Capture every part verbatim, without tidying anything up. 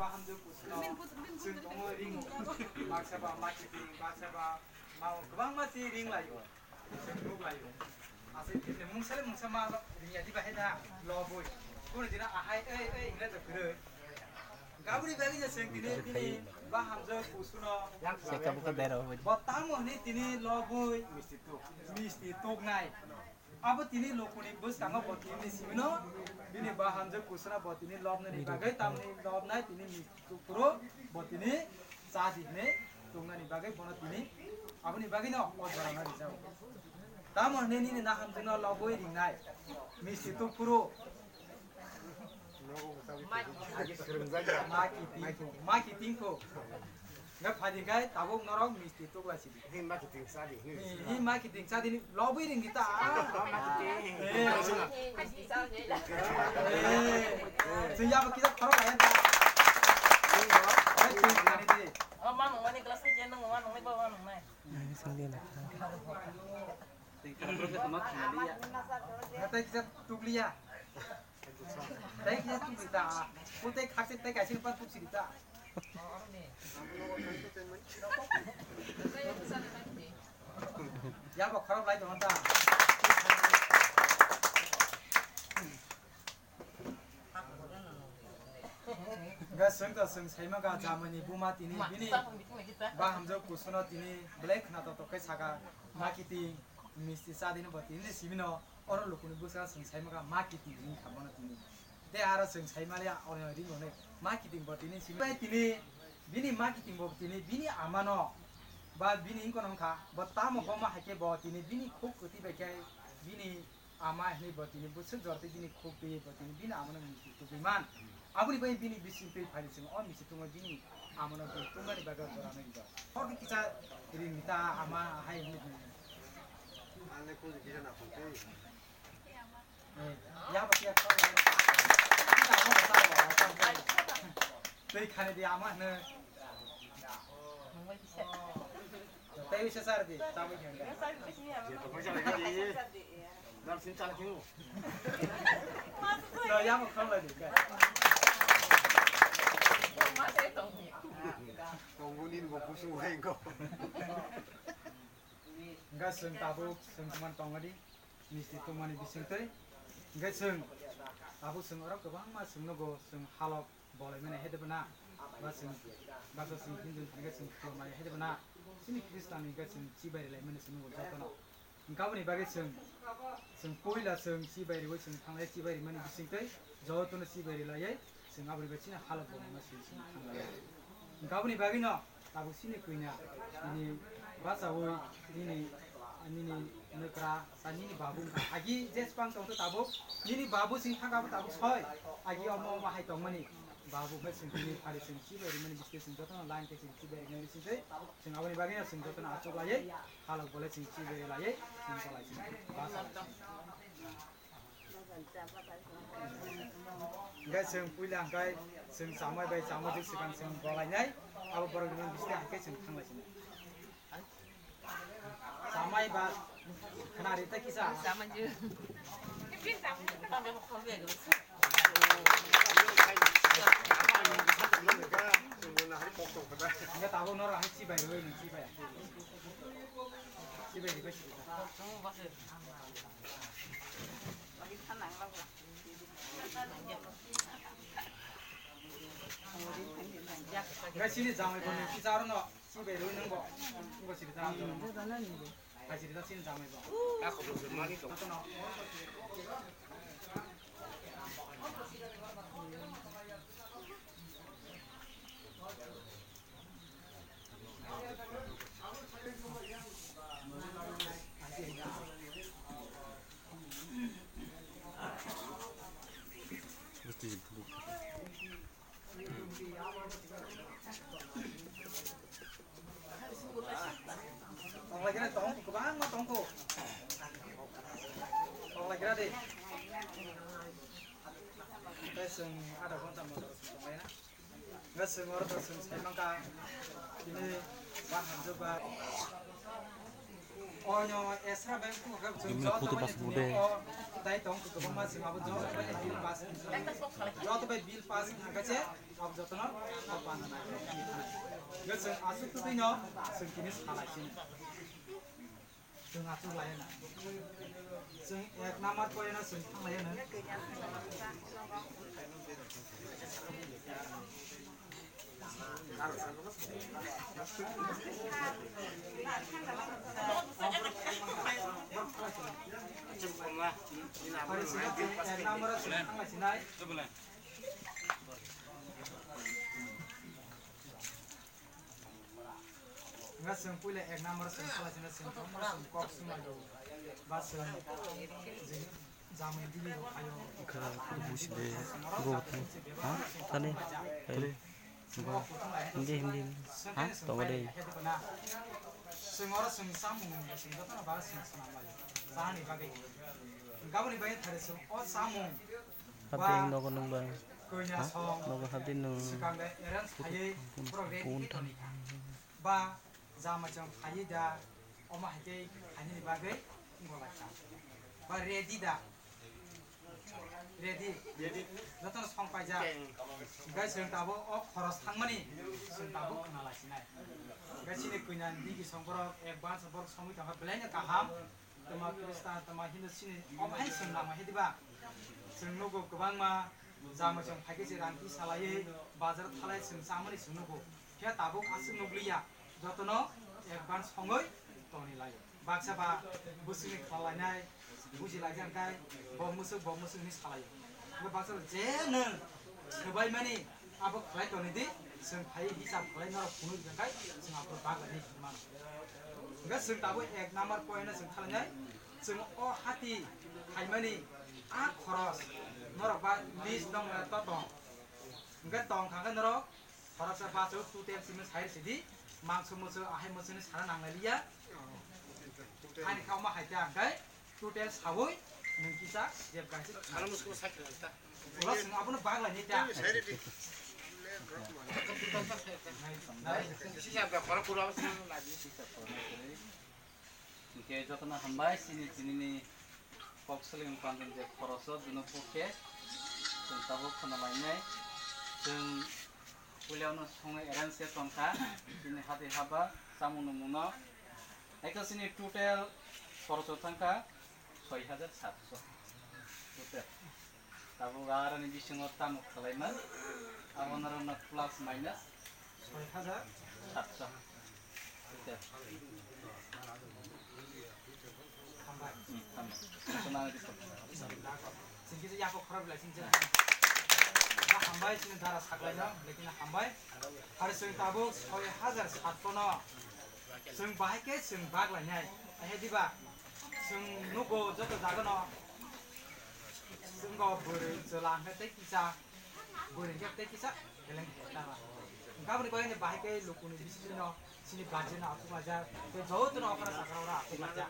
Bahamjwk kusuno chwng tongo ringo. Baksa ba ma kiting, baksa ba ma kwbangma twi ring laio. Chwng nuk laio. Aswk thikni mungsa le mungsa ma ringya di bahai da lobwi. Kunu dina ahai ei ei hingle to kwrwi. Gabri bagwi je chwng tini bini bahamjwk kusuno. Seka buka dera hobo. Bo tamo hwnwi tini lobwi misti tuk, misti tuknai. Abo tini lukuni bwskango bo tini simino bini bahamjwk kusuno bo tini lobnani bagwi tamni lobnai tini misti tuk phuru bo tini cha di hwnwi tongnani bagwi bono tini aboni bagwino o jorano rijao. Tamo hwnwi nini nahamjwkno lobwi ringnai misti tuk phuru. Ma kiting kho, ma kiting kho. Nga phadi kai tabuk norok misti tuk lai sidi. Hi ma kiting sadi. Hi ma kiting sadi ni lobwi ring kita. Eh. Eh. Sing ya kita khoro kaya ta. Eh, sing kani di. Oh, ma nung mani glass ni jen nung ma nung ni ba ma nung nai. Sing dia na. Kata kita tukliya. Tei kisa tuklita. Kutei khakse tei kaisa pa tuksirita. Yabo khorok lai tongta. Ga sengta seng saima ga jamani buma tini bini. Bahamjwk kusuno tini belai khna to tokai saka ma kiting misti sadini bo tini simino. Oro lukuni bwskango chwng sai maka ma kiting ring kha bono tini. Tei aro chwng sai maliya oro ring hwnwi ma kiting bo tini simi bai tini bini ma kiting bo tini bini amano ba bini wngkon wngkha bo tamo homa hai khe bo tini bini khuk kwtwi bai khe bini ama hinwi bo tini bwswk jor twi bini khuk twi bo tini bini amano misti tubui man. Aboni bai bini bising twi phai chwng o misti tungwi bini amano twi tungmani bagwi jora nai rijak. Hor khe kisa ring ta ama hai hinwi. Ang le kung kisa na phone tei. Eh, ya ba kya kau. Kita mau tahu apa? Tei khani di ama hne. Tei bisa sar di, tamu hne. Dal sin chala kingu. Lo ya mo kham la di. Tonggu nin bo kusu hai go. Enggak seng tabuk seng teman tongadi. Misti tongmani bisingtwi. Hingke chwng abo chwng oro kwbangma chwng nogo chwng halok bolaimani hai de bana. Ba chwng baksa chwng Hindu hingke chwng khulumani hai de bana. Chini Khristan hingke chwng chibai rilaimani chwng nogo jotono. Hingke aboni bagwi chwng, chwng puila chwng chibai riwi chwng thanglai chibai rimani bisingtwi jotono chibai rilayai. Chwng aboni bai chini halok bongma swi chwng thanglai. Hwnkha aboni bagwino tabuk chini kwina nini bachaui nini, nini nwkra ta nini babu wngkha. Agi je swpang tongtho tabuk nini babu chwng thangkha abo tabuk soi. Agi omo omo hai tongmani babu hai chwng tini phari chwng chibai rimani bisingtwi chwng jotono line khe chwng chibai rimani bisingtwi chwng aboni bagwino chwng jotono achuklaiwi halok bolai chwng chibai laiwi chwng bolai chwng bacha. Hingke chwng puila hingke chwng chamai bai chamai jwk swkang chwng bolainai, abo borok ni bising hingke chwng thanglai sinai. Chamai ba khna ri ta kisa. Chamai jwk. Hingke tabuk norok hai chibai rwi nung chibai. Chibai rwi bai. Hingke chini jamai bo nung kisa aro no chibai rwi nung bo. Nung bo chiri ta. Hai chiri ta chini jamai bo. Tonglai kira tong, kwbangma tongkho. Tonglai kira de. Tei chwng adha ghonta motor chwng tonglai na. Hwnkhe chwng oro to chwng sai mankha, tini ba hamjwk ba. Oino esra bai ku ka jumni joto photo bai pass dunia bude. O dai tong ku ko ma sima bo joto bai bill pass. Joto bai bill pass hangka che. Ab jotono o pana na. Yo sing asuk tu dino sing kini salai sini. Chwng achuk lai na. Chwng ek number point no chwng thang lai na. Ek number o chwng thang lai sinai. Nga chwng puila ek number chwng khala sina chwng tongma chwng kok swmai do. Ba chwng je jamai dili rok ayo. Kha busi de go tu. Ha? Tani. Tani. Hindi, hindi. Ha? Tongo de. Chwng oro chwng samung chwng jotono ba chwng swnam lai. Sahani bagwi. Gaboni bagwi thare chwng o samung. Habdi nogo nung ba. Ha? Nogo habdi nung. Swkang de arrange khaiwi pura ready khe toni kha. Ba jama chwng phaiwi da, omo hai khe khainani bagwi wngkha lai kha. Ba ready da? Ready? Ready. Jotono song paijak. Hwnkhe chwng tabuk o khoros thangmani chwng tabuk khna lai sinai. Hwnkhe chini kwnani digi song borok advance borok songwi tongkha belai no kaham. Tama Khristan, tama Hindu sini, omo hai chwng lama hai diba? Chwng nugo kwbangma, jama chwng phaikhe se rang kisa laiwi, bazar thalai chwng chamani chwng nugo. Phiya tabuk aswk nugliya, jotono advance songwi toni laio. Baksa ba bwswkni khlalainai, buji laijak kai, bo mwswk, bo mwswk hinwi salaio. Bo baksa je nwng swbaimani, Abo khlai toni di, chwng phai hisab khlai norok phunuk rwkha khai chwng abo bagwi hinwi mano. Hwnkhe chwng tabuk ek number point no chwng khlainai, chwng o hati khaimani a khoros norok ba list nong to tong. Hwnkhe tong kha khe norok khoroksa bacho total simi sai rwsidi, mangso muso ahai muso ni sana nanglai liya. Ani kha omo hai ta hwnkhe. Total sawi nwng kisa jeb kaisa. Ano musugo sakhe ta. Ulo sung abono bagla ni ta. Sisa ba khoro khoro abo sung na di. Hwnkhe jotono hambai chini chinini kok seleng panjang je khoroso dino pokhe chwng tabuk khna lainai. Chwng puilano songwi arrange khe tongkha chini hati haba chamung nungmungno. Ekta chini total khoroso thangkha soi hajar satso. Total. Tabuk aroni bisingo tamo khlaiman. Abo norokno plus minus soi hajar satso. Total. Hambai. Hmm, hambai. Sona di. Singkisa yako khorok belai singkisa. Ba hambai sini dara saklaina, lekin hambai. Hari sing tabuk soi hajar satso no. Chwng bahai khe chwng bak lainai. Ahe diba? Chwng nugo joto jaga no. Chwng go bwrwi chwla hwnkhe tei kisa. Bwrwi hwnkhe tei kisa beleng khe tara. Gaboni bagwi ni bahai khe lukuni bisingtwi no chini guardian no achuk laijak. Tei joto no okra sakra ora achuk laijak.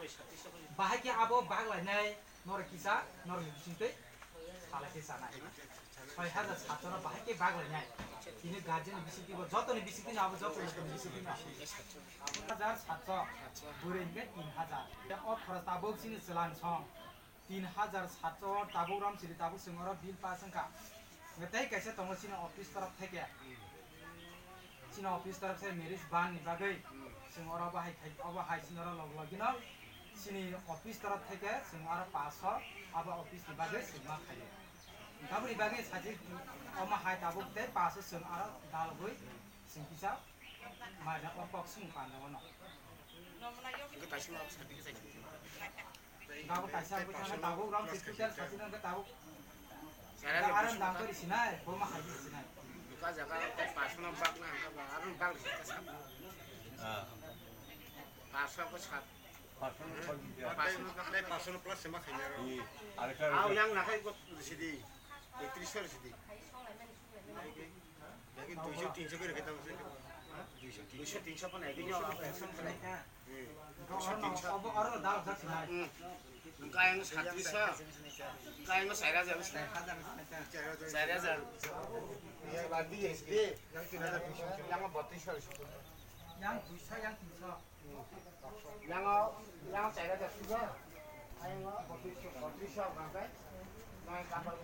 Bahai khe abo bak lainai. Norok kisa, norokni bisingtwi salai khe chanai. Soi hajar satso no bahai khe bak lainai. Tini guardian ni bisingtwi bo, jotoni bisingtwi no abo, jotoni bisingtwi no. Hajar satso, bwrwi hwnkhe tin hajar. O khorok tabuk chini chwlang song. Tin hajar satso tabuk ramsiri tabuk chwng oro bill pass wngkha. Hwnkhe tei kaisa tongo chini office torof theke. Chini office torof se marriage ban ni bagwi chwng oro bahai khai, obo hai chini oro log logino chini office torof theke chwng oro paso abo office ni bagwi chwng ma khaio. Aboni bagwi sajik omo hai tabuk tei paso chwng oro dalogwi chwng kisa maina o kok swng panda ono. Tabuk kaisa wngkha na tabuk rang se total sachina wngkha tabuk. Aro dam kori sinai, boma hai sinai. Ka jaga ko pasno bak na ka ba, aro bak sa sa. Ah. Pasno ko sat. Pasno bak na pasno plus sema khanya ro. Aw yang na kai ko sidi. Tris sidi. Lagi duiso tinso kori kita mesti. Duiso tinso pun lagi. Obo aro dal jak sinai. Engka yang satris ha. Engka yang sairaz habis na. Sairaz. Yang botris habis. Yang duisa, yang tinso. Yang, yang saya ada sudah. Ayo, botris, botris orang kan. Naik kapal.